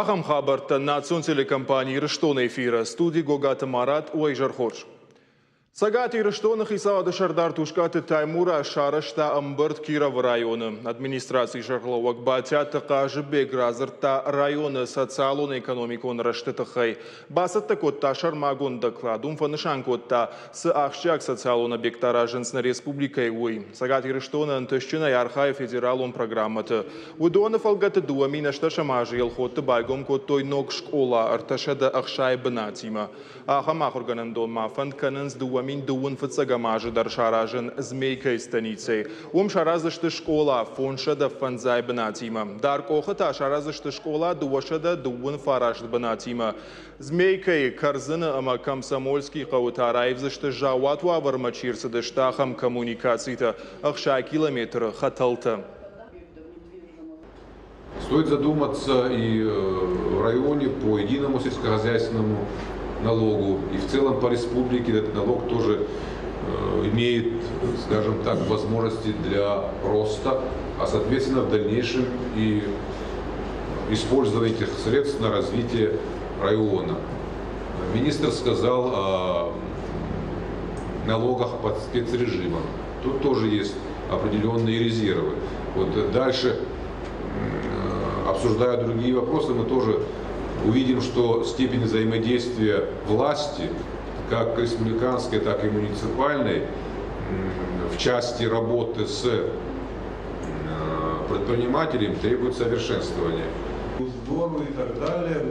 Ахӕм хабӕрттӕ национ телекомпани Ирыстоны эфиры студи Гогаты Марат уӕ изӕр хорз. Цӕгат Ирыстоны хицауады сӕрдар Тускъаты Таймураз сарӕзта ӕмбырд Кировы районы. Администрацийы сӕргълӕууӕг Батиаты Хъазыбег радзырдта районы социалон-экономикон рӕзты тыххӕй. Бацӕттӕ кодта сӕрмагонд доклад. Уым фӕнысан кодта, цы ахсджиаг социалон объекттӕ аразынц нӕ республикӕйы, уый. Цӕгат Ирыстоны ӕнтыстджынӕй архайы федералон программӕты. Уыдоны фӕлгӕты 2018 азы Елхотты байгом кодтой ног скъола 360 бынатимӕ. Ахӕм ахуыргӕнӕндон ма фӕнд кӕнынц 2021 азы дӕр саразын Змейкӕйы станицӕйы. Уым сараздзысты скъола 505 бынатимӕ. Даркъохы та сараздзысты скъола 239 бынатимӕ. Змейкӕйы, Кӕрдзыны ӕмӕ Комсомольскийы хъӕуы та раивдзысты заууат уавӕрмӕ чи рцыдысты, ахӕм коммуникацитӕ, 60 километры хӕтӕлтӕ. Стоит задуматься и в районе по единому сельскохозяйственному налогу, и в целом по республике этот налог тоже имеет, скажем так, возможности для роста, а соответственно в дальнейшем и использование этих средств на развитие района. Министр сказал о налогах под спецрежимом. Тут тоже есть определенные резервы. Вот дальше, обсуждая другие вопросы, мы тоже увидим, что степень взаимодействия власти, как республиканской, так и муниципальной, в части работы с предпринимателем требует совершенствования. Сбору и так далее.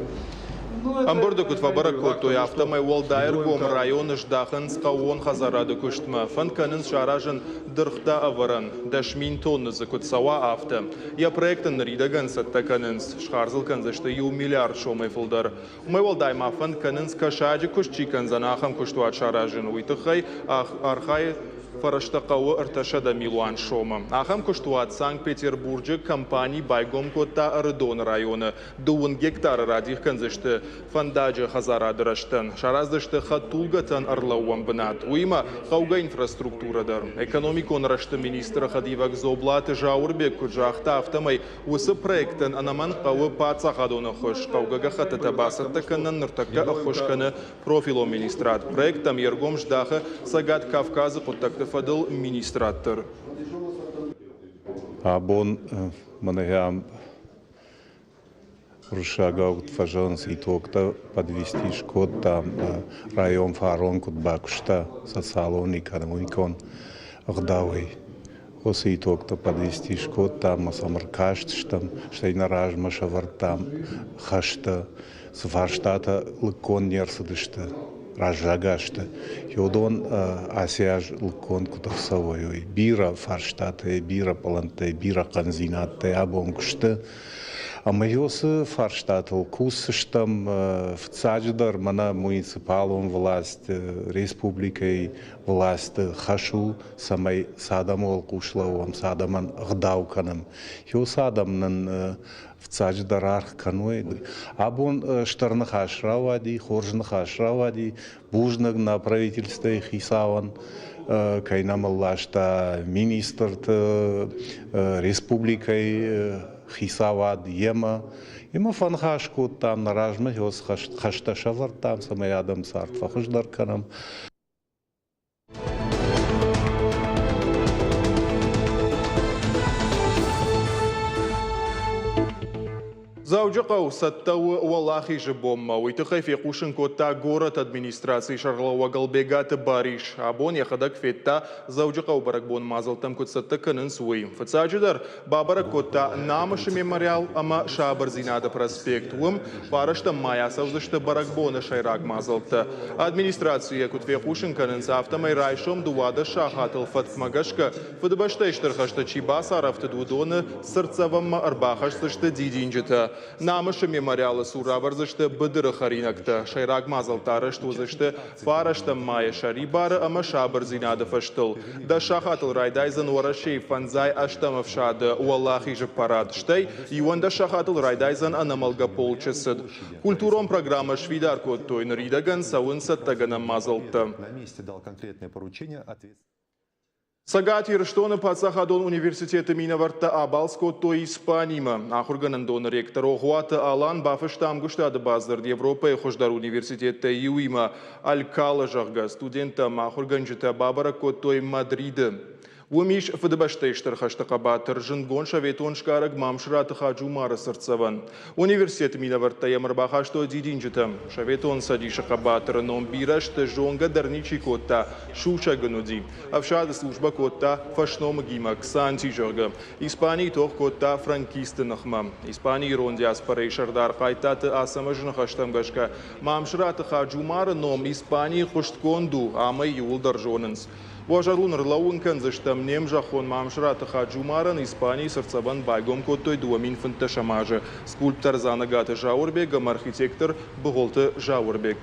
Ӕмбырды куыд фӕбӕрӕг кодтой, афтӕмӕй уӕлдай ӕргом районы здахынц хъӕууон хӕдзарады куыстмӕ. Фӕнд кӕнынц саразын дыргътӕ ӕвӕрӕн, 10 000 тонны дзы куыд цӕуа, афтӕ. Йӕ проект ын ныридӕгӕн цӕттӕ кӕнынц. Схардз ыл кӕндзысты 1 миллиард сомӕй фылдӕр. Уымӕй уӕлдай ма фӕнд кӕнынц кӕсаджы куыст чи кӕндзӕн, ахӕм куыстуат саразын. Уый тыххӕй архайы фӕрӕзтӕ хъӕуы 300 милуан сомы. Ахӕм куыстуат Санкт-Петербурджы компани байгом кодта Ӕрыдоны районы. Дыууын гектары радих кӕндзысты фӕндаджы хӕдзарады рӕзтӕн, сараздзысты хӕдтулгӕтӕн ӕрлӕууӕн бынат, уыимӕ хъӕугӕ инфраструктурӕ дӕр. Экономикон рӕзты министры хӕдивӕг Дзоблаты Зауырбег куыд загъта, афтӕмӕй уыцы проектӕн ӕнӕмӕнг хъӕуы паддзахадон ӕххуыс. Хъӕугӕ гӕххӕттытӕ бацӕттӕ кӕнынӕн ныртӕккӕ ӕххуыс кӕны профилон министрад. Проекттӕм йе ргом здахы Цӕгат Кавказы хъуыддӕгты фӕдыл министрад дӕр. Абон мӕнӕ уырыссагау куыд фӕзӕгъынц, итогтӕ подвести скодтам, район фарон куыд бакуыста социалон-экономикон ӕгъдауӕй. Уыцы итогтӕ подвести скодтам ӕмӕ сӕм ӕркастыстӕм, стӕй нӕ размӕ сӕвӕрдтам хӕстӕ, цы фарстатӕ лыггонд не рцыдысты раззаг азты, уыдон ацы аз лыггонд куыд ӕрцӕуой, уый. Бирӕ фарстатӕй, бирӕ пълӕнттӕй, бирӕ хъӕндзинӕдтӕй абон куысты. Ӕмӕ уыцы фарстатыл кусдзыстӕм фыццаджыдӕр мӕнӕ муниципалон власть, республикӕйы власты хӕс у, цӕмӕй цы адӕмы уӕлхъус лӕууӕм, цы адӕмӕн ӕгъдау кӕнӕм. Уыцы адӕм нын фыццаджыдӕр аргъ кӕной. Абон стыр ныхас рауади, хорз ныхас рауади. Бузныг нӕ правительствойы хицауӕн, кӕй нӕм ӕлласта министрты, республикӕйы хицауад йемӕ. Йемӕ фӕныхас кодтам, нӕ размӕ хӕстӕ сӕвӕрдтам, цӕмӕй адӕм цард фӕхуыздӕр кӕнӕм. Дзӕуджыхъӕу цӕттӕ у Уӕлахизы бонмӕ. Уый тыххӕй фехъусын кодта горӕты администрацийы сӕргълӕууӕг Ӕлбегаты Барис. Абон йӕхӕдӕг федта, Дзӕуджыхъӕуы бӕрӕгбон мадзӕлттӕм куыд цӕттӕ кӕнынц, уый. Фыццаджыдӕр, бабӕрӕг кодта Намысы мемориал ӕмӕ Сабырдзинады проспект. Уым фарӕстӕм мӕй ацӕудзысты бӕрӕгбоны сӕйраг мадзӕлттӕ. Администрацийы куыд фехъусын кӕнынц, афтӕмӕй райсом 12 сахатыл фӕткмӕ гӕсгӕ Фыдыбӕстӕйы Стыр хӕсты чи бацарӕфтыд, уыдоны цыртдзӕвӕнмӕ ӕрбахӕсдзысты дидинджытӕ. Намысы мемориалы цур равӕрдзысты быдыры хӕринӕгтӕ. Сӕйраг мадзӕлттӕ арӕзт уыдзысты фарӕстӕм майы сӕрибары ӕмӕ сабырдзинады фӕзтыл. 10 сахатыл райдайдзӕн Уӕрӕсейы фӕндзай ӕстӕм ӕфсады Уӕлахизы парад, стӕй 11 сахатыл райдайдзӕн ӕнӕмӕлгӕ полчы цыд. Культурон программӕ сфидар кодтой, ныридӕгӕн цӕуынц цӕттӕгӕнӕн мадзӕлттӕ. Цӕгат Ирыстоны паддзахадон университеты минӕвӕрттӕ абалц кодтой Испанимӕ. Ахуыргӕнӕндоны ректор Огъуаты Алан бафыста ӕмгуыстады бадзырд Европӕйы хуыздӕр университеттӕй иуимӕ, Алькала, зӕгъгӕ, студенттӕ ӕмӕ ахуыргӕнджытӕ бабӕрӕг кодтой Мадриды. Уым ис Фыдыбӕстӕйы Стыр хӕсты хъӕбатыр, зындгонд советон сгарӕг Мамсыраты Хаджумары цыртдзӕвӕн. Университеты минӕвӕрттӕ йӕм ӕрбахастой дидинджытӕ. Советон Цӕдисы хъӕбатыры ном бирӕ сты, зонгӕ дӕр ничи кодта, сусӕг ын уыди. Ӕфсады службӕ кодта фӕсномыгимӕ Ксанти, зӕгъгӕ. Испанийы тох кодта франкисты ныхмӕ. Испанийы ирон диаспорӕйы сӕрдар Хъайттаты Ацӕмӕзы ныхӕстӕм гӕсгӕ, Мамсыраты Хаджумары ном Испанийы хъуыстгонд у, ам ӕй иууылдӕр зонынц. Уӕ зӕрдыл ӕрлӕууын кӕндзыстӕм, не мзӕххон Мамсыраты Хаджумарӕн Испанийы цыртдзӕвӕн байгом кодтой 2015 азы скульптор Дзанӕгаты Зауырбег ӕмӕ архитектор Быгъуылты Зауырбег.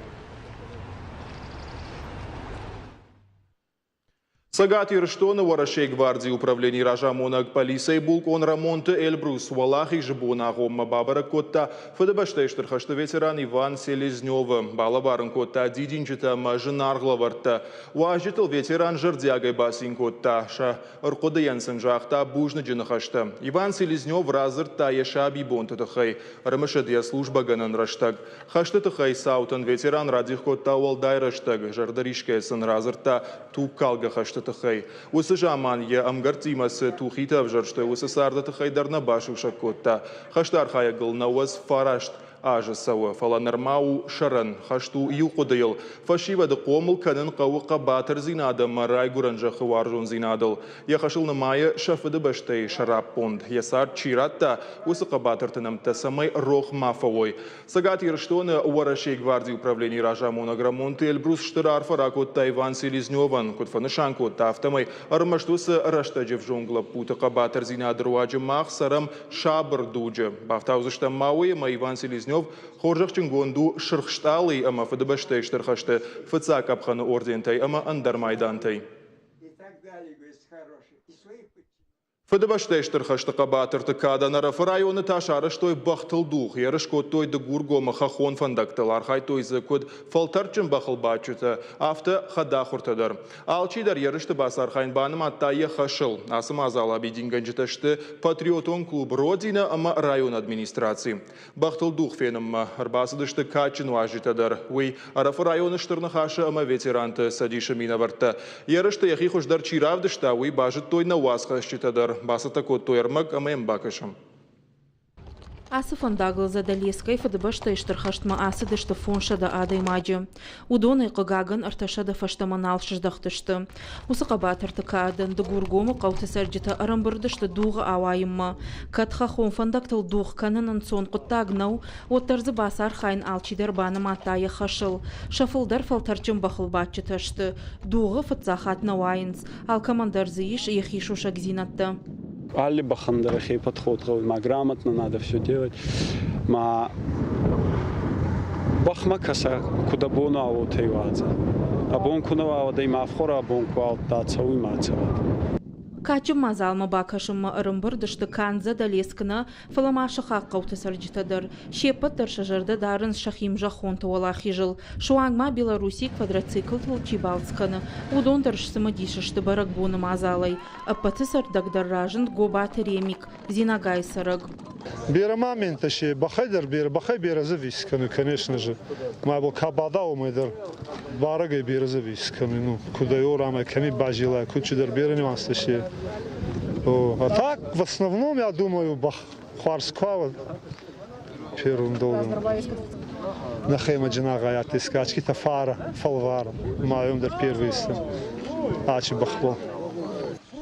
Цӕгат Ирыстоны Уӕрӕсейы гвардийы управленийы разамонӕг пъӕлицӕйы булкъон Рӕмонты Эльбрус Уӕлахизы боны агъоммӕ бабӕрӕг кодта Фыдыбӕстӕйы Стыр хӕсты ветеран Иван Селезневы, балӕвар ын кодта дидинджытӕ ӕмӕ зынаргъ лӕвӕрттӕ. Уазджытыл ветеран зӕрдиагӕй бацин кодта, сӕ ӕрхъуыдыйӕн сын загъта бузныджы ныхӕстӕ. Иван Селезнев радзырдта йӕ сабибонты тыххӕй, ӕрымысыд йӕ службӕгӕнӕн рӕстӕг. Хӕсты тыххӕй цаутӕн ветеран радих кодта уӕлдай рӕстӕг, зӕрдӕрисгӕ сын радзырдта тугкалгӕ хӕсты тыххӕй. Уыцы заман йӕ ӕмгӕрттимӕ цы тухитӕ ӕвзӕрстой, уыцы царды тыххӕй дӕр нӕ басусӕг кодта. Хӕсты архайӕгыл 99 азы цӕуы, фӕлӕ нырма у сӕрӕн. Хӕст у иу хъуыдыйыл. Фӕсивӕды хъомыл кӕнын хъӕуы хъӕбатырдзинад ӕмӕ райгуырӕн зӕххы уарзондзинадыл. Йӕ хӕсыл нымайы сӕ фыдыбӕстӕйы сӕраппонд. Йӕ цард чи радта, уыцы хъӕбатырты нӕмттӕ цӕмӕй рох ма фӕуой. Цӕгат Ирыстоны Уӕрӕсейы гвардийы управленийы разамонӕг Рӕмонты Эльбрус стыр арфӕ ракодта Иван Селезневӕн. Куыд фӕнысан кодта, афтӕмӕй ӕрмӕст уыцы рӕстӕджы взонг лӕппуты хъӕбатырдзинады руаджы мах цӕрӕм сабыр дуджы. Бафтаудзыстӕм ма уый, ӕмӕ Иван Селезнев хорзӕхджынгонд у Сырх Стъалыйы ӕмӕ Фыдыбӕстӕйы Стыр хӕсты фыццаг къӕпхӕны ордентӕй ӕмӕ ӕндӕр майдантӕй. Фыдыбӕстӕйы Стыр хӕсты хъӕбатырты кадӕн Ӕрӕфы районы та сарӕзтой бӕхтыл дугъ. Ерыс кодтой Дыгургомы хӕххон фӕндӕгтыл. Архайдтой дзы куыд фӕлтӕрдджын бӕхылбадджытӕ, афтӕ хӕдахуыртӕ дӕр. Алчидӕр ерысты бацархайын банымадта йӕ хӕсыл. Ацы мадзалы абидингӕнджытӕ сты патриотон клуб «Родина» ӕмӕ районы администраци. Бӕхтыл дугъ фенынмӕ ӕрбацыдысты кадджын уазджытӕ дӕр. Уый Ӕрӕфы районы Стыр Ныхасы ӕмӕ ветеранты цӕдисы минӕвӕрттӕ. Ерысты йӕхи хуыздӕр чи равдыста, уый базыдтой нӕ уацхӕсджытӕ дӕр. Бацӕттӕ кодтой ӕрмӕг ӕмӕ йӕм бакӕсӕм. Ацы фӕндагыл Задӕлескӕй Фыдыбӕстӕйы Стыр хӕстмӕ ацыдысты 500 адӕймаджы. Уыдонӕй, хъыгагӕн, 300 фӕстӕмӕ нал сыздӕхтысты. Уыцы хъӕбатырты кадӕн Дыгургомы хъӕуты цӕрджытӕ ӕрӕмбырд сты дугъы ауайынмӕ. Кӕд хӕххон фӕндӕгтыл дугъ кӕнын ӕнцон хъуыддаг нӕу, уӕддӕр дзы бацархайын алчидӕр банымадта йӕ хӕсыл. Сӕ фылдӕр фӕлтӕрдджын бӕхылбадджытӕ сты. Дугъы фыццаг хатт нӕ уайынц. Алкӕмӕн дӕр дзы ис йӕхи сусӕгдзинӕдтӕ. Алли бӕхӕн дӕр ӕхе подход гъӕуй, ма грамотно надо все делать. Ма бӕхмӕ кӕсӕ, куд абон уа, уотӕ уадзӕ. Абон ку нӕ уа, уӕд ӕй ма ӕфхуӕрӕ, абон ку алдта, цӕуй ма цӕуӕд. Кадджын мадзалмӕ бакӕсынмӕ ӕрӕмбырд сты канд Задӕлеск нӕ, фӕлӕ ма сыхаг хъӕуты цӕрджытӕ дӕр. Се ппӕт дӕр сӕ зӕрдӕ дарынц сӕхи мзӕххонты уӕлахизыл. Суанг ма Белоруссийы квадроциклтыл чи балц кӕны, уыдон дӕр сцымыдис сты бӕрӕгбоны мадзалӕй. Ӕппӕты цӕрдӕгдӕр разынд Гобаты Ремик, Дзинагайы цӕрӕг. Берӕ моментӕ се бӕхӕй дӕр берӕ, бӕхӕй берӕ завис кӕны, конечно же. Ма бо ка бада уомӕй дӕр бӕрӕгӕй берӕ завис кӕны. Ну, куд ӕй орамӕ, кӕми базила, куд чидӕр берӕ нюанстӕ се. А так, в основном, я думаю, бӕх хуарз ку первым долгом. Нӕхемӕ джинагъай адтӕй скачкитӕ фарӕ, фӕлварӕ. Маем дӕр первый ачи бӕхбӕл.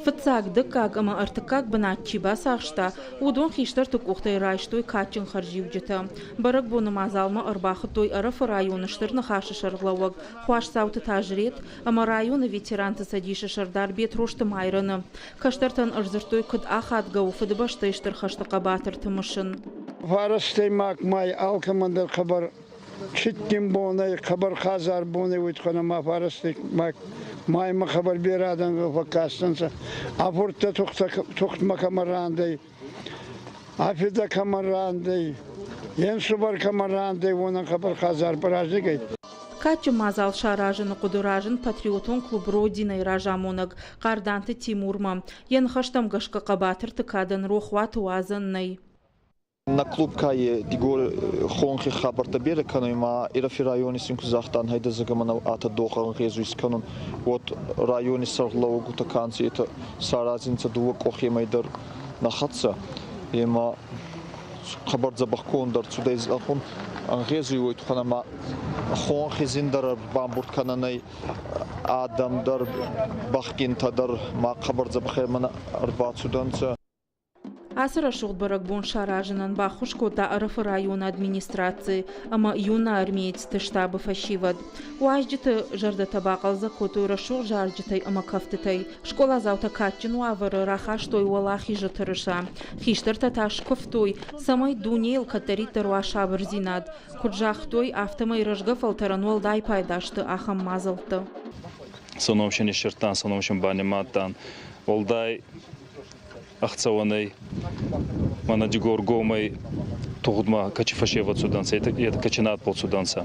Фыццаг, дыккаг ӕмӕ ӕртыккаг бынат чи бацахста, уыдон хистӕрты къухтӕй райстой кадджын хӕрзиуджытӕ. Бӕрӕгбоны мадзалмӕ ӕрбахуыдтой Ӕрӕфы районы Стыр Ныхасы сӕргълӕууӕг Хуасдзауты Тазрет ӕмӕ районы ветеранты цӕдисы сӕрдар Бетрозты Майраны. Кӕстӕртӕн ӕрдзырдтой, куыд ахадгӕ у Фыдыбӕстӕйы Стыр хӕсты хъӕбатырты мысын. Фарастӕймаг май алкӕмӕн дӕр хъӕбӕр цитгин бонӕй, хъӕбӕр хъазар бонӕй уидтон ӕма фарастӕймаг маймӕ хъӕбӕр берӕ адӕм фӕккастӕнцӕ. Ӕ фурттӕ тухтмӕ кӕмӕ рандӕй, ӕ фидӕ кӕмӕ рандӕй, е нсувӕр кӕмӕ рандӕй, уонӕн хъӕбӕр хъазар праздник ӕй. Кадджын мадзал саразыны хъуыды разынд патриотон клуб «Родина»-йы разамонӕг Хъарданты Тимурмӕ. Йӕ ныхӕстӕм гӕсгӕ хъӕбатырты кадӕн рохуаты уадзӕн нӕй. Нӕ клуб кайы Дигор хонхи хабӕрттӕ берӕ кӕнуй ма Ирӕфи райони син ку загътан, хайдӕ мӕнӕ атӕ дохӕн гъезуй искӕнун, уӕд райони сӕргълӕуугутӕ ка нцӕ, етӕ саразинцӕ дууӕ къохемӕй дӕр нӕ хӕццӕ. Ема хъӕбӕр дзӕбӕх конд ӕрцудӕй зӕгъун ӕнгъезуй уой туххӕн ӕма хонхи зиндӕр ӕрбамбурд кӕнӕн ӕй адӕм дӕр, бӕхгинтӕ дӕр ма хъӕбӕр дзӕбӕхӕй мӕнӕ ӕрбацудӕнцӕ. Ацы рӕсугъд бӕрӕгбон саразынӕн баххуыс кодта Ӕрӕфы районы администраци ӕмӕ юноармеецты штабы фӕсивӕд. Уазджыты зӕрдӕтӕ бахъӕлдзӕг кодтой рӕсугъд зарджытӕй ӕмӕ кӕфтытӕй. Скъоладзаутӕ кадджын уавӕры рахастой Уӕлахизы тырыса. Хистӕртӕ та скуывтой, цӕмӕй дунейыл кӕддӕриддӕр уа сабырдзинад. Куыд загътой, афтӕмӕй рӕзгӕ фӕлтӕрӕн уӕлдай пайда сты ахӕм мадзӕлттӕ. Сӕ ном син иссердтан, сӕ ном син банимадтан. Уӕлдай ӕхцӕуӕнӕй мӕнӕ Дигоргомӕй тугъдмӕ кӕчи фӕсевӕд цудӕнцӕ, етӕ кӕчи надбӕл цудӕнцӕ.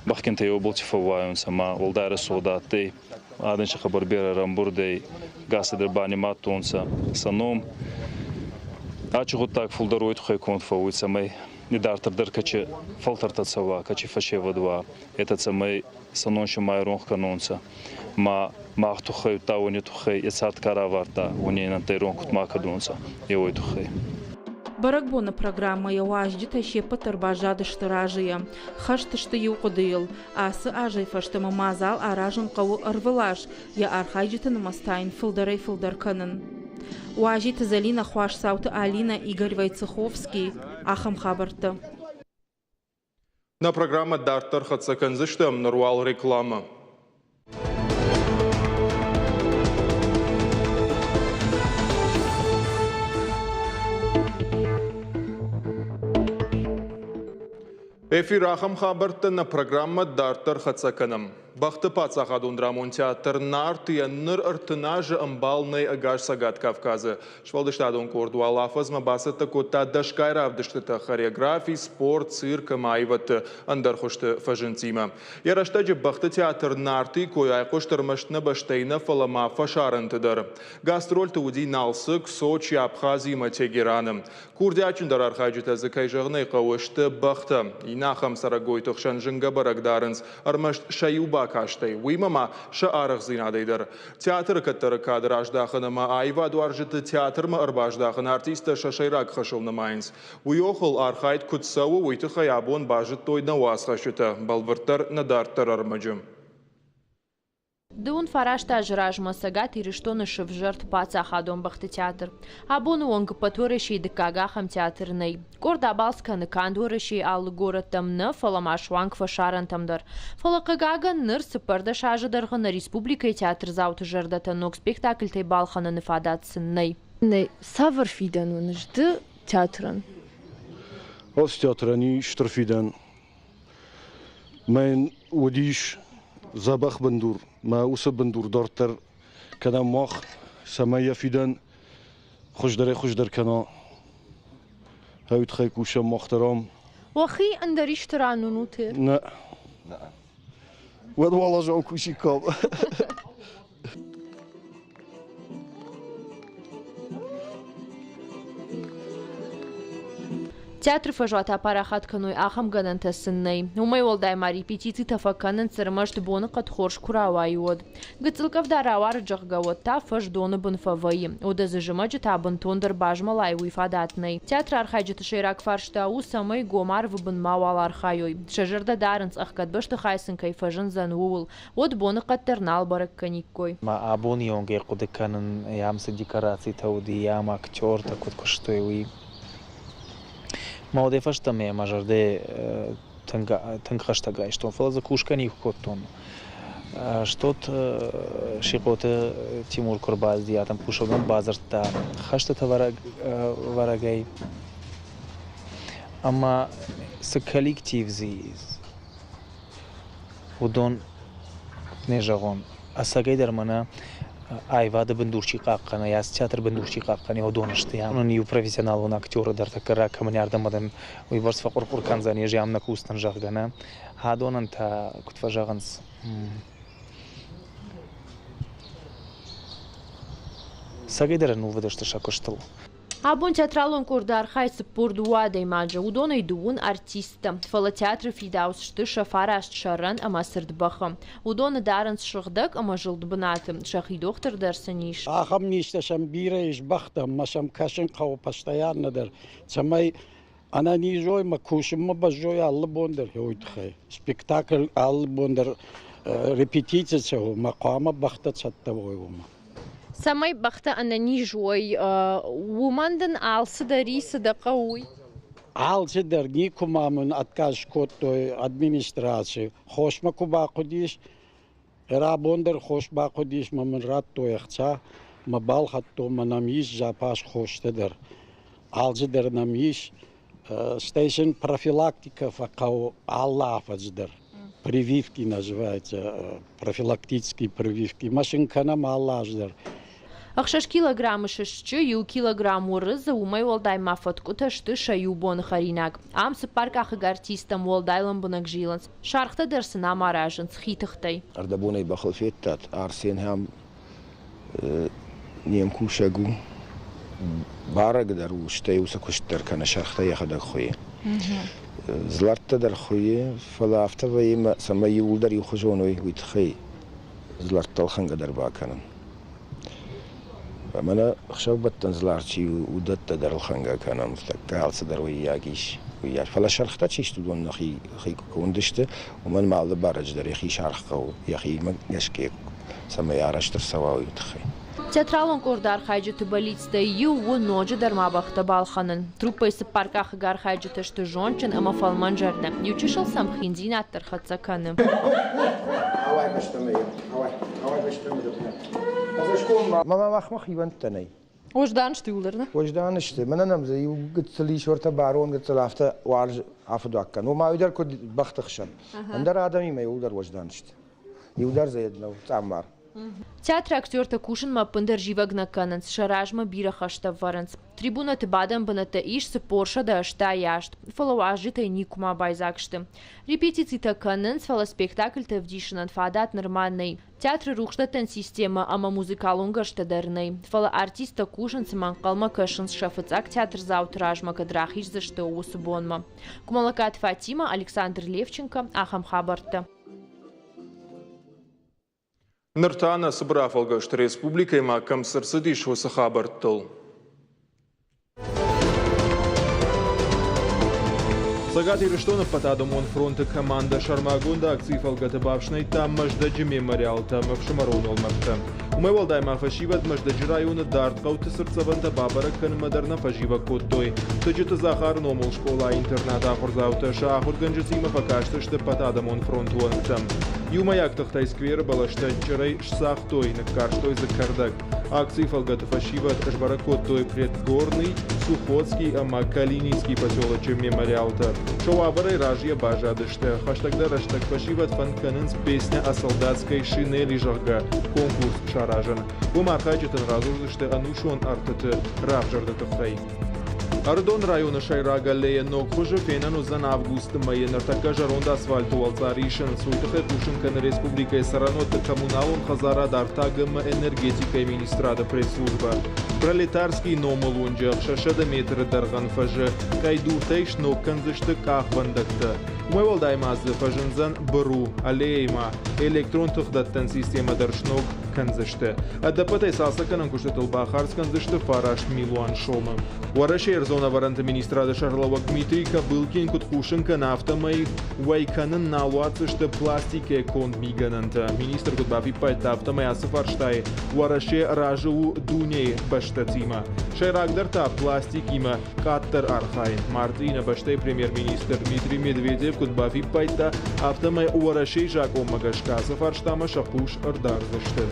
Бӕхгинтӕ еуболти фӕууайунцӕ ма уӕлдай рӕсугъд адтӕй. Адӕн си хъӕбӕр берӕ рамбурдӕй, гасӕдӕр банимадтонцӕ сӕ ном. Ачи гъуддаг фулдӕр уой туххӕй конд фӕууй, цӕмӕй идарддӕр дӕр кӕчи фӕлтӕртӕ цӕуа, кӕчи фӕсевӕд уа, етӕ цӕмӕй сӕ ном си ма иронх кӕнонцӕ. Ма мах туххӕй, удта уони туххӕй е цард ка равардта, уони нӕнттӕ иронх куд ма кӕнонцӕ, е уой туххӕй. Бӕрӕгбоны программӕйӕ уазджытӕ се ппӕт дӕр баззадысты разыйӕ. Хӕст сты иу хъуыдыйыл. Ацы азӕй фӕстӕмӕ мадзал аразын хъӕуы ӕрвылаз, йӕ архайджыты нымӕц та йын фылдӕрӕй-фылдӕр кӕнын. Уазиты Зӕлинӕ, Хуасдзауты Алинӕ, Игорь Войцеховский. Ахӕм хабӕрттӕ. Нӕ программӕ дарддӕр хӕццӕ кӕндзыстӕм, ныр уал рекламӕ. Эфир ахӕм хабӕрттӕ нӕ программӕ дарддӕр хӕццӕ кӕнӕм. Бӕхты паддзахадон драмон театр «Нарт»-йӕн ныр 30 азы ӕмбал нӕй ӕгас Цӕгат Кавказы. Сфӕлдыстадон къорд уал афӕдзмӕ бацӕттӕ кодта дӕсгай равдыстытӕ хореографи, спорт, цирк ӕмӕ аивӕдты ӕндӕр хуызты фӕзындтимӕ. Йӕ рӕстӕджы бӕхты театр «Нарты» кой айхъуыст ӕрмӕст нӕ бӕстӕйы нӕ, фӕлӕ ма фӕсарӕнты дӕр. Гастрольты уыди Налцык, Сочи, Абхази ӕмӕ Тегераны. Курдиатджындӕр архайджытӕ дзы, кӕй зӕгъын ӕй хъӕуы, сты бӕхтӕ. Иннӕ ахӕм цӕрӕгойты хсӕн зынгӕ бӕрӕг дарынц ӕрмӕст сӕ иу бакастӕй, уыимӕ ма сӕ арӕхдзинадӕй дӕр. Театры кӕддӕры кад раздахын ӕмӕ аивадуарзджыты театрмӕ ӕрбаздахын артисттӕ сӕ сӕйраг хӕсыл нымайынц. Уый охыл архайд куыд цӕуы, уый тыххӕй абон базыдтой нӕ уацхӕсджытӕ, бӕлвырддӕр нӕ дарддӕр ӕрмӕджы. Дыууын фараст азы размӕ Цӕгат Ирыстоны сывзӕрд паддзахадон бӕхты театр. Абоны онг ӕппӕт Уӕрӕсейы дыккаг ахӕм театр нӕй. Къорд абалц кӕны канд Уӕрӕсейы алы горӕттӕм нӕ, фӕлӕ ма суанг фӕсарӕнтӕм дӕр. Фӕлӕ, хъыгагӕн, ныр 14 азы дӕргъы нӕ республикӕйы театрдзауты зӕрдӕтӕ ног спектакльтӕй балхӕныны фадат сын нӕй. Нӕ цавӕр фидӕн уыныс ды театрӕн? Ацы театрӕн и стыр фидӕн. Мӕн уыдис дзӕбӕх бындур. Мӕ уыцы бындур дарддӕр кӕнӕм мах, цӕмӕй йӕ фидӕн хуыздӕрӕй-хуыздӕр кӕна. Уый тыххӕй кусӕм мах дӕр ам. Уӕхи ӕндӕр исты ран уынут? Нӕ. Уӕд уал азы ам кусиккам. Театры фӕзуат апарахат кӕной, ахӕм гӕнӕнтӕ сын нӕй. Уымӕй уӕлдай ма репетицитӕ фӕкӕнынц ӕрмӕст боныхъӕд хорз куы рауайы, уӕд. Гыццыл къӕвда рауары, зӕгъгӕ, уӕд та фӕз доны бын фӕвӕййы. Уӕдӕ дзы зымӕджы та бынтондӕр базмӕлай, уый фадат нӕй. Театры архайджыты сӕйраг фарста у, цӕмӕй гом арвы бын мауал архайой. Сӕ зӕрдӕ дарынц, ӕхгӕд бӕстыхай сын кӕй фӕзындзӕн, ууыл. Уӕд боныхъӕд дӕр нал бӕрӕг кӕниккой. Мӕ абоны онг ӕй хъуыды кӕнын, ам цы декорацитӕ уыди, ам актертӕ куыд куыстой, уый. Мӕ уӕдӕй фӕстӕмӕ мӕ зӕрдӕ тынг, тынг хӕстӕг райстон, фӕлӕ дзы кусгӕ никуы кодтон. Стот Сихъоты Тимур куы ӕрбацыди, адӕм кусӕгмӕ бадзырдта хӕстыты вӕрӕгӕй. Ӕмӕ цы коллектив дзы уыдон, не зӕгъон, ӕцӕгӕйдӕр мӕнӕ Аивады бындур чи хъахъхъӕны, ацы театры бындур чи хъахъхъӕны, уыдон сты. Уын иу профессионалон актеры дӕр тӕккӕ ракӕмынӕрдӕм адӕм уыйбӕрц фӕхъуыр-хъуыр кӕндзӕн, ӕз ам нӕ кусдзӕн, зӕгъгӕ, нӕ. Адонӕн та, куыд фӕзӕгъынц, цӕгӕйдӕр ӕнувыд сты сӕ куыстыл. Абон театралон къорды архайы 42 адӕймаджы, уыдонӕй дыууын артисттӕ. Фӕлӕ театры фидауц сты сӕ фараст сӕрӕн ӕмӕ цырд бӕхы. Уыдоны дарынц сыгъдӕг ӕмӕ зылд бынаты, сӕхи дохтыр дӕр сын ис. Ахӕм низтӕ сӕм бирӕ ис бӕхтӕм, ӕмӕ сӕм кӕсын хъӕуы постоянно дӕр, цӕмӕй ӕнӕниз уой ӕмӕ кусынмӕ бӕззой алы бон дӕр, уый тыххӕй. Спектакль алы бон дӕр репетици цӕуы, ӕмӕ хъуамӕ бӕхтӕ цӕттӕ уой уымӕ. Цӕмӕй бӕхтӕ ӕнӕниз уой, уымӕн дын алцыдӕр и, цы дӕ хъӕуы, уый? Алцыдӕр никуы ма мын отказ кодтой администраци. Хосмӕ куы бахъуыдис, рабон дӕр хос бахъуыдис, мӕ мын радтой ӕхца, мӕ балхӕдтон, мӕ нӕм ис запас хостӕ дӕр. Алцыдӕр нӕм ис. Стӕй сын профилактикӕ фӕхъӕуы алы афӕдз дӕр. Прививки называется, профилактические прививки. Мӕ сын кӕнӕм алы аз дӕр. 6 килограммы сысджы, 1 килограмм уырыдзы, уымӕй уӕлдай ма фӕткъуытӕ сты сӕ иу боны хӕринаг. Ам цыппаркъахыг артисттӕм уӕлдай лӕмбынӕг зилынц. Сӕргътӕ дӕр сын ам аразынц хи тыхтӕй. Ӕрдӕбонӕй бӕхыл федтат, Арсен ӕм не мкусӕг у, барӕг дӕр у, стӕй уыцы куыст дӕр кӕны, сӕргътӕ йӕхӕдӕг хуыйы. Дзлӕрттӕ дӕр хуыйы, фӕлӕ афтӕ вӕййы, цӕмӕй иууылдӕр иухуызон уой, уый тыххӕй дзлӕрттӕ ӕлхӕнгӕ дӕр бакӕнын. Мӕнӕ ӕхсӕвбӕттӕн дзлар чи у, уыдӕттӕ дӕр ӕлхӕнгӕ кӕнӕм, тӕккӕ алцыдӕр уыййаг ис, уыййаг. Фӕлӕ сӕргътӕ чи сты, уыдон нӕхи хи конд сты, уымӕн ма алы барӕджы дӕр йӕхи саргъ хъӕуы, йӕхимӕ гӕсгӕ цӕмӕй арӕзт ӕрцӕуа, уый тыххӕй. Театралон къорды архайджыты бӕллицтӕй иу у ноджыдӕр ма бӕхтӕ балхӕнын. Труппӕйы цыппаркъахыг архайджытӕ сты зондджын ӕмӕ фӕлмӕнзӕрдӕ. Иучысыл сӕм хиндзинад дӕр хӕццӕ кӕны. Ауай фӕстӕмӕ, ауай, ауай фӕстӕмӕ. Мӕ махмӕ хивӕндтӕ нӕй. Уӕздан сты иууылдӕр, нӕ? Уӕздан сты. Мӕнӕн ӕм дзы иу гыццыл ис уӕртӕ барон гыццыл афтӕ уарз афыдуаг кӕн. Уымӕ уый дӕр куыд бӕхты хсӕн. Ӕндӕр адӕмимӕ иууылдӕр уӕздан сты. Иу дӕр дзы нӕу цъаммар. Театры актертӕ кусынмӕ ӕппындӕр зивӕг нӕ кӕнынц, сӕ размӕ бирӕ хӕстӕ ӕвӕрынц. Трибунӕты бадӕн бынӕттӕ ис 488, фӕлӕ уазджытӕй никуыма байдзаг сты. Репетицитӕ кӕнынц, фӕлӕ спектакльтӕ ӕвдисынӕн фадат нырма нӕй. Театры рухсдӕттӕн системӕ ӕмӕ музыкалон гӕрзтӕ дӕр нӕй. Фӕлӕ артисттӕ кусынц ӕмӕ ӕнхъӕлмӕ кӕсынц сӕ фыццаг театрдзауты размӕ кӕд рахиздзысты, уыцы бонмӕ. Кумалакаты Фатимӕ, Александр Левченко, ахӕм хабӕрттӕ. Ныр та нӕ цыбыр афӕлгӕст республикӕимӕ кӕм цы рцыдис, уыцы хабӕрттыл. Цӕгат Ирыстоны ӕппӕтадӕмон фронты командӕ сӕрмагонд акцийы фӕлгӕты бафснайдта Мӕздӕджы мемориалтӕ ӕмӕ ӕфсымӕрон уӕлмӕрдтӕ. Уымӕй уӕлдай ма фӕсивӕд Мӕздӕджы районы дард хъӕуты цыртдзӕвӕнтӕ бабӕрӕг кӕнынмӕ дӕр нӕ фӕзивӕг кодтой. Тыджыты Захары номыл скъола-интернаты ахуырдзаутӕ сӕ ахуыргӕнджытимӕ фӕкастысты ӕппӕтадӕмон фронты уӕнгтӕм. Иумӕйаг тыхтӕй скверы бӕлӕстӕ чъырӕй сцагътой, ныккарстой дзы кӕрдӕг. Акцийы фӕлгӕты фӕсивӕд сбӕрӕг кодтой Предгорный, Сухотский ӕмӕ Калининский поселочы мемориалтӕ. Сӕ уавӕрӕй разыйӕ баззадысты. Хӕстӕгдӕр рӕстӕг фӕсивӕд фӕнд кӕнынц «Песня о солдатской шинели», зӕгъгӕ, конкурс саразын. Уым архайджытӕн радзурдзысты ӕнусон ӕртыты равзӕрды тыххӕй. Ӕрыдон районы сӕйраг аллейӕ ног хуызы фенӕн уыдзӕн августы мӕйы. Ныртӕккӕ зӕронд асфальты уӕлцъар исынц. Уый тыххӕй хъусын кӕны республикӕйы цӕрӕнуӕтты коммуналон хӕдзарад, артаг ӕмӕ энергетикӕйы министрады пресс-службӕ. Пролетарский номыл уынджы 600 метры дӕргъӕн фӕзы къӕйдуртӕй сног кӕндзысты къахвӕндӕгтӕ. Уымӕй уӕлдай ма дзы фӕзындзӕн быру, аллеяимӕ электрон тыхдӕттӕн системӕ дӕр сног кӕндзысты. Ӕдӕппӕтӕй цалцӕггӕнӕн куыстытыл бахардз кӕндзысты 9 милуан сомы. Уӕрӕсейы ӕрдзон ӕвӕрӕнты министрады сӕргълӕууӕг Дмитрий Кобылкин куыд хъусын кӕны, афтӕмӕй уӕй кӕнын нал уадздзысты пластикӕй конд мигӕнӕнтӕ. Министр куыд бафиппайдта, афтӕмӕй ацы фарстайы Уӕрӕсе разы у дунейы бӕстӕтимӕ. Сӕйрагдӕр та пластикимӕ къаддӕр архайын. Мартъийы нӕ бӕстӕйы премьер-министр Дмитрий Медведев куыд бафиппайдта, афтӕмӕй Уӕрӕсейы закъонмӕ гӕсгӕ ацы фарстамӕ сӕ хъус ӕрдардзысты.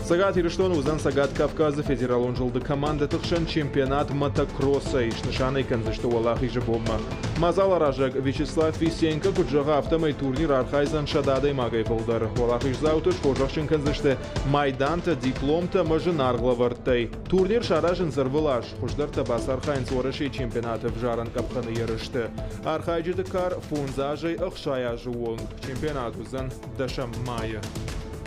Цӕгат Ирыстоны уыдзӕн Цӕгат Кавказы федералон зылды командӕты хсӕн чемпионат мотокроссӕй, снысан ӕй кӕндзысты Уӕлахизы бонмӕ. Мадзаларазӕг Вячеслав Фисенко куыд зӕгъы, афтӕмӕй турнир архайдзӕн 100 адӕймагӕй фылдӕр. Уӕлахиздзауты схорзӕхджын кӕндзысты майдантӕ, дипломтӕ ӕмӕ зынаргъ лӕвӕрттӕй. Турнир саразынц ӕрвылаз, хуыздӕртӕ бацархайынц Уӕрӕсейы чемпионаты ӕвзарӕн къӕпхӕны ерысты. Архайджыты кар 5 азӕй 60 азы онг. Чемпионат уыдзӕн дӕсӕм майы.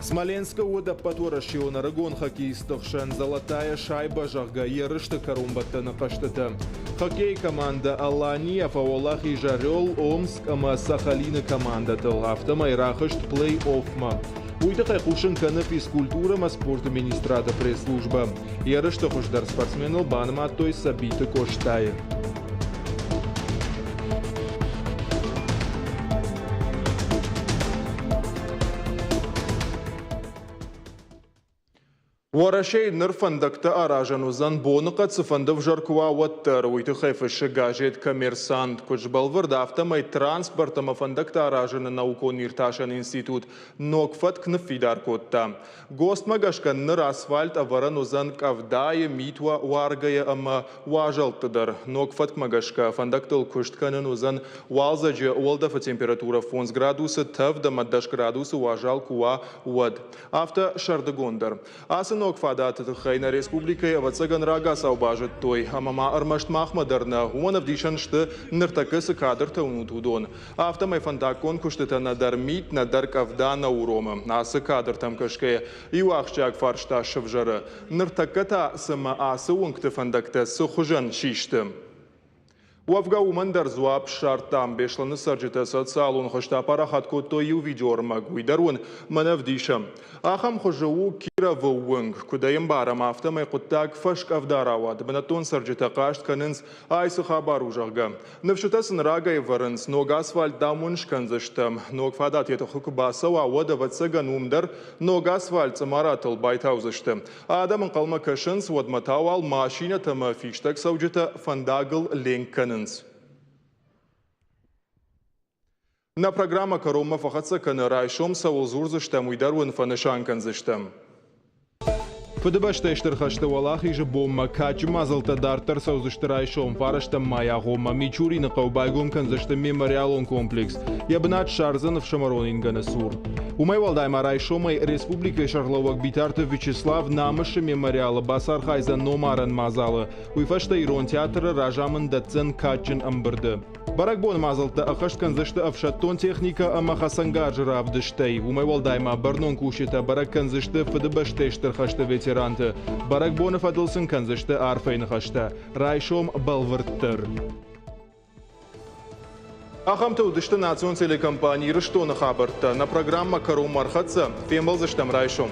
Смоленскы уыд ӕппӕтуӕрӕсеон ӕрыгон хоккеистты хсӕн «Золотая шайба», зӕгъгӕ, ерысты кӕронбӕттӕны хъӕзтытӕ. Хоккейы командӕ «Алания» фӕуӕлахиз Орел, Омск ӕмӕ Сахалины командӕтыл, афтӕмӕй рахызт плей-оффмӕ. Уый тыххӕй хъусын кӕны физкультурӕ ӕмӕ спорты министрады пресс-службӕ. Ерысты хуыздӕр спортсменыл банымадтой Сабиты Къостайы. Уӕрӕсейы ныр фӕндӕгтӕ аразӕн уыдзӕн боныхъӕд цыфӕнды ӕвзӕр куы уа, уӕддӕр. Уый тыххӕй фыссы газет «Коммерсант». Куыд сбӕлвырд, афтӕмӕй транспорт ӕмӕ фӕндӕгтӕ аразыны наукон-иртасӕн институт ног фӕтк ныффидар кодта. ГОСТ-мӕ гӕсгӕ ныр асфальт ӕвӕрӕн уыдзӕн къӕвдайы, мит уаргӕйӕ ӕмӕ уазӕлтты дӕр. Ног фӕткмӕ гӕсгӕ фӕндӕгтыл куыст кӕнын уыдзӕн уалдзӕджы уӕлдӕфы температурӕ 5 градусы тӕвд ӕмӕ 10 градусы уазал куы уа, уӕд. Афтӕ сӕрдыгон дӕр. Ацы ног фадаты тыххӕй нӕ республикӕйы ӕвӕццӕгӕн рагацау базыдтой, ӕмӕ ма ӕрмӕст махмӕ дӕр нӕ, уымӕн ӕвдисӕн сты, ныртӕккӕ цы кадртӕ уынут, уыдон. Афтӕмӕй фӕндаггон куыстытӕ нӕдӕр мит, нӕдӕр къӕвда нӕ уромы. Ацы кадртӕм кӕсгӕйӕ, иу ахсджиаг фарста сӕвзӕры. Ныртӕккӕ та цымӕ ацы уынгты фӕндӕгтӕ цы хуызӕн систы? Уӕвгӕ уымӕн дӕр дзуапп ссардтам. Беслӕны цӕрджытӕ социалон хызты апарахат кодтой иу видеоӕрмӕг, уый дӕр уын мӕнӕ ӕвдисӕм. Ахӕм хуызы у Кировы уынг. Куыд ӕй ӕмбарӕм, афтӕмӕй хъуыддаг фӕскъӕвда рауад. Бынӕттон цӕрджытӕ хъаст кӕнынц, ай цы хабар у, зӕгъгӕ. Ныфсытӕ сын рагӕй вӕрынц, ног асфальт, дам, уын скӕндзыстӕм. Ног фадат йӕ тыхы куы бацӕуа, уӕд, ӕвӕццӕгӕн, уым дӕр ног асфальт цъымаратыл байтаудзысты. Адӕм ӕнхъӕлмӕ кӕсынц, уӕдмӕ та уал машинӕтӕ ӕмӕ фистӕгцӕуджытӕ фӕндагыл ленк кӕнынц. Нӕ программӕ кӕронмӕ фӕхӕццӕ кӕны, райсом цӕуыл дзурдзыстӕм, уый дӕр уын фӕнысан кӕндзыстӕм. Фыдыбӕстӕйы Стыр хӕсты Уӕлахизы бонмӕ кадджын мадзӕлттӕ дарддӕр цӕудзысты райсом фарӕстӕм майы агъоммӕ Мичурины хъӕу байгом кӕндзысты мемориалон комплекс. Йӕ бынат ссардзӕн ӕфсымӕрон ингӕны цур. Уымӕй уӕлдай ма райсомӕй республикӕйы сӕргълӕууӕг Битарты Вячеслав Намысы мемориалы бацархайдзӕн номарӕн мадзалы. Уый фӕстӕ Ирон театры разамынд дӕтдзӕн кадджын ӕмбырды. Бӕрӕгбоны мадзӕлттӕ ӕххӕст кӕндзысты ӕфсӕддон техникӕ ӕмӕ хӕцӕнгарзы равдыстӕй. Уымӕй уӕлдай ма бӕрнон кусджытӕ бӕрӕг кӕндзысты Фыдыбӕстӕйы Стыр хӕсты ветеранты. Бӕрӕгбоны фӕдыл сын кӕндзысты арфӕйы ныхӕстӕ. Райсом бӕлвырддӕр. Ахӕмтӕ уыдысты национ телекомпани Ирыстоны хабӕрттӕ. Нӕ программӕ кӕронмӕ ӕрхӕццӕ. Фембӕлдзыстӕм райсом.